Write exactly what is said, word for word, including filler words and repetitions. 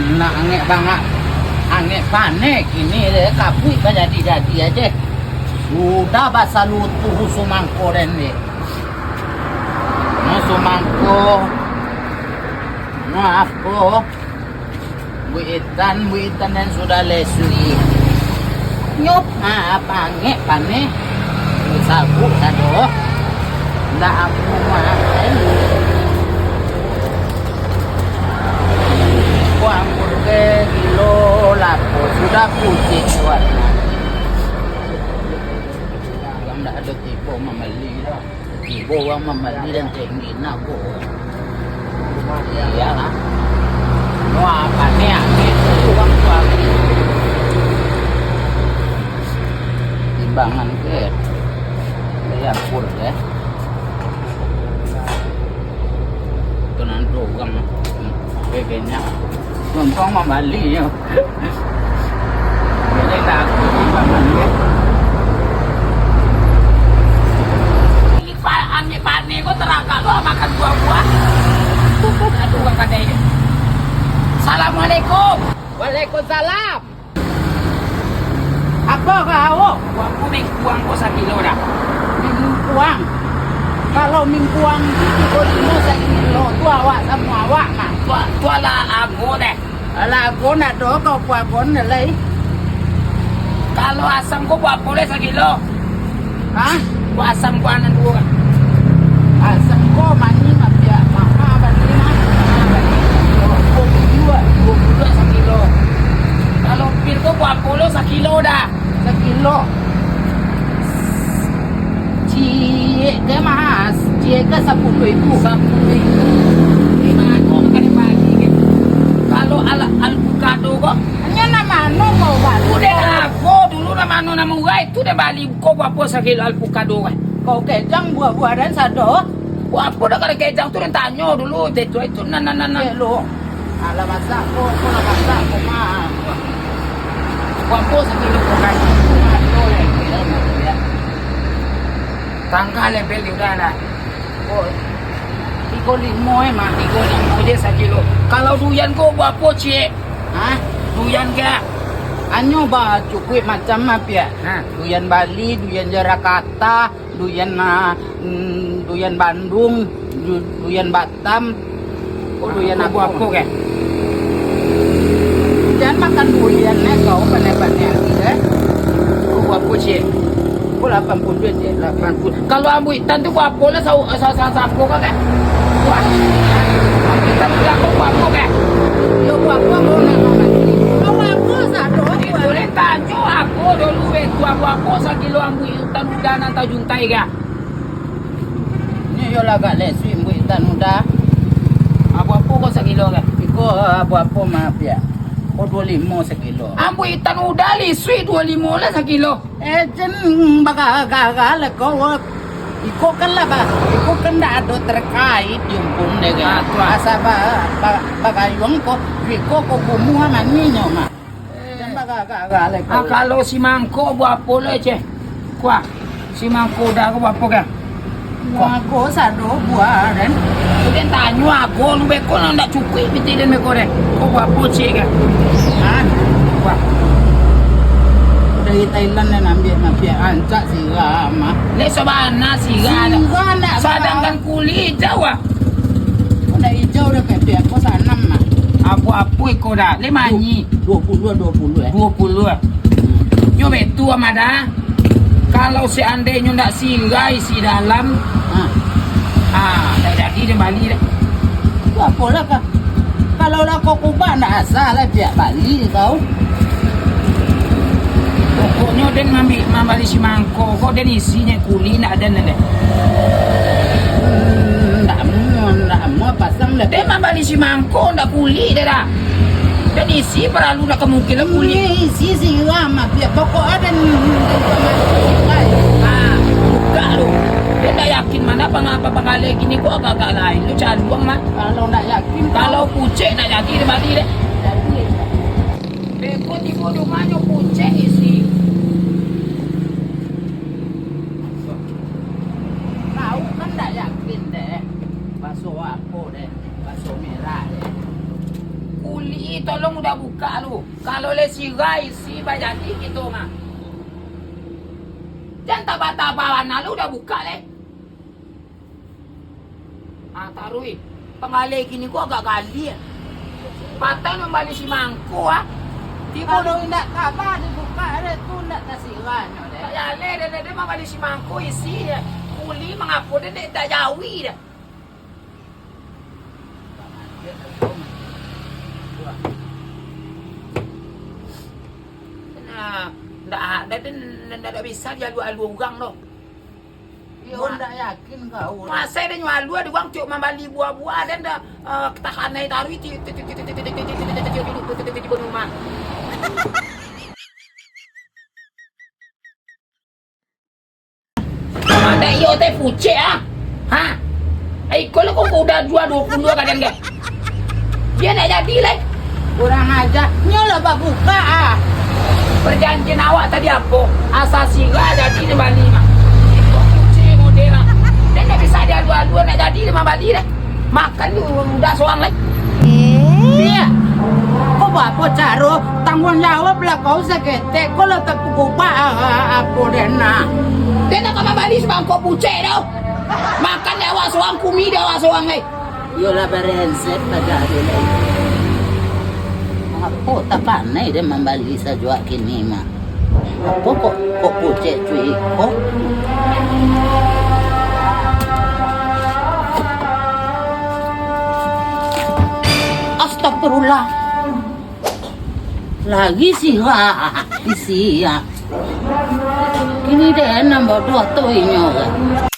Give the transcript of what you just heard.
Nak angek bangak, angek paneh kini deh, kabuik bajadi-jadi aje. Sudah basalutuh sumangko den deh. Nah, sumangko. Maaf ko. Buitan, buitan den sudah lesui. Nyop, maaf angek paneh. Sabuk ado. Ndak amuah. Kuang ke kilo lapo sudah putih warna. Yang ndak ado tibo mambali dah. Tibo urang mambali dan tinggi nago. Iyalah. Wah, paneh angek tu urang tu angek. Timbangan ke. Campur ke. Itu nanti urang. Bebeknya. Untuang mambali nyo. Jadi tak aku mambali. Angek paneh ko taragak lo makan buah-buah. Aduh, urang kadai. Assalamualaikum. Waalaikumsalam. Apo kau? Buah ko mingkuang ko sakilo dah. Mingkuang. Kalau mingkuang tu tigo limo sakilo, tu awak samo awak mah. Tu, tu alah ago deh. Alah ago ndak do kau puagon deh lai. Kalau asam ko buah apo lai sakilo? Hah? Buah asam ko anan duo kan? Asam ko mani mah piak maha bani mah. Maha bani. Duo puluah, duo puluah sakilo. Kalau pir ko buah apo lo sakilo dah? Sakilo. Ciek ke, Mas? Ciek ke sapuluah ribu? Sapuluah ribu. Di mano makan pagi ke? Kalau ala alpukado ko? Nyo nan mano kau bali? Tu dek ago dulu, nan mano nan murai tu dek bali. Ko buah apo sakilo alpukado kan? Kau kejang buah-buah dan sado. Buah apo dah kalau kejang tu dan tanyo dulu. Itu, itu nan, nan, nan, nan. Kek lo. Alah masak ko, ko lah masak ko mah. Buah apo sakilo ko kan? Itu mano lai, kira mah, ya. Tangga lebel di udara. Ko tigo limo eh mah, tigo limo je sakilo. Kalau duyan ko buah apo, Cik? Hah? Duyan ke? Anyo ba cukuik macam mah piak. Ha. Duyan Bali, duyan Jakarta, duyan, ah, mm, duyan Bandung, du-, duyan Batam. Oh, duyan apo? Buah apo ke? Jan makan duyan eh, kau pandai-pandai lagi eh. Ko buah apo, Cik? Ko lapan puluah je, lapan puluah. Kalau ambuitan tu buah apo lah, sa-, sa-, sa-, sangko kan, eh? Buah. Ambuitan tu buah apo, buah apo ke? Yo, buah apo, buah apo, buah apo, sado, buah. Boleh tanyo apo dulu, eh, buah apo sakilo ambuitan udah nan tajuntai ke? Nyo yo lah agak lesuik ambuitan udah. Apo-apo ko sakilo kan? Iko apo-apo mah piak. Ko duo limo sakilo. Ambuitan udah lesuik duo limo lah sakilo. Eh, jan bagagah-gagah lah ko. Iko kan lah ba-, iko kan ndak ado terkait jumpun deh kan. Ah, tu ah. Asa ba-, ba-, bagayuang ko, iko ko kumuah maninyo mah. Jan bagagah-gagah lai kau. Ah, kalau si mangko buah apo lai, Ceh? Kuah. Si mangko udah ko buah apo, kan? Kuah. Ago sado buah, den. Tu den tanyo ago lu beko, nak ndak cukuik pitih den beko, den. Ko buah apo, Ceh, kan? Ah. Kuah. Dari Thailand den ambiak, ambiak rancak sirah mah. Lek sabana sirah dah. Sirah ndak. Sadangkan kulik ijau, ah. Ko ndak ijau dah, kayak biak ko sanam mah. Apo-apo iko dah, leh manyi. Duo puluah, duo puluah, eh. Duo puluah. Hmm. Nyo betu, Amada. Kalau seandainyo ndak sirah isi dalam, ha, ha, ndak jadi den bali dah. Tu apolah kah? Kalau lah kau kubak, ndak asa lah piak bali kau. Pokoknyo den mambi-, mambali si mangko ko, den isinyo kulik ndak ado den deh. Hmm, ndak amuah, ndak amuah pasang lah. Den mambali si mangko, ndak kulik deh dah. Den isi paralu ndak ka mungkin lah kulik. Isi sirah mah, piak pokok ado den, den mambali sirah. Ah, buka tu. Den ndak yakin mah, panga-, panggaleh kini ko agak-agak lain tu, caluang mah. Kalau ndak yakin, kalau pucek ndak jadi den bali deh. Jadi. Beko tibo di umahnyo pucek isi. Kau kan ndak yakin deh. Baso apo deh? Baso merah deh. Kuli tolong udah buka lu. Kalau lai sira isi bajadi kito mah. Jan taba-taba bana lu udah buka lai. Ah, taruih. Panggaleh kini ko agak gali, ah. Patang mambali simangko, ah. Tibo. Kalau indak taba dibuka, ado tu indak tasira nyo, deh. Tak jaleh, deh, deh, deh, mambali simangko isi, deh. Kuli mangapo, deh, deh, tak jawi, deh. Nah, ndak ada, deh, ndak, ndak bisa dialu-alu urang, doh. Iyo, ndak yakin kau. Masa den nyo alua, di urang tiok mambali buah-buah, den dah, eh, tahan ai taruih ti, ti, ti, di rumah. Ada iyo teh pucek, ah. Ha? Ai, kalau kau, kau udah jua duo puluah ka den, kan? Dia nak jadi lai. Kurang aja. Nyo lah babuka, ah. Perjanjian awak tadi apo? Asa sira jadi di Bali mah. Itu kunci model mah. Den ndak bisa dialu-alu nak jadi di Bali deh. Makan tu udah soang lai. Eh. Iya. Kok bapo caro? Tangguang jawab lah kau saketek. Kau lah tapugupak, ah, ah, apo deh nah. Den nak ka Bali sabangkok pucek tu. Makan dek awak soang, kumi dek awak soang lai. Iyolah, barengsek tagak tu lai. Apo takanai den mambali sajuak kini mah? Apo kok, kok pucek cuik ko? Astagfirullah. Lagi sira isi, ah. Kini den nambah duo tu inyo, kan?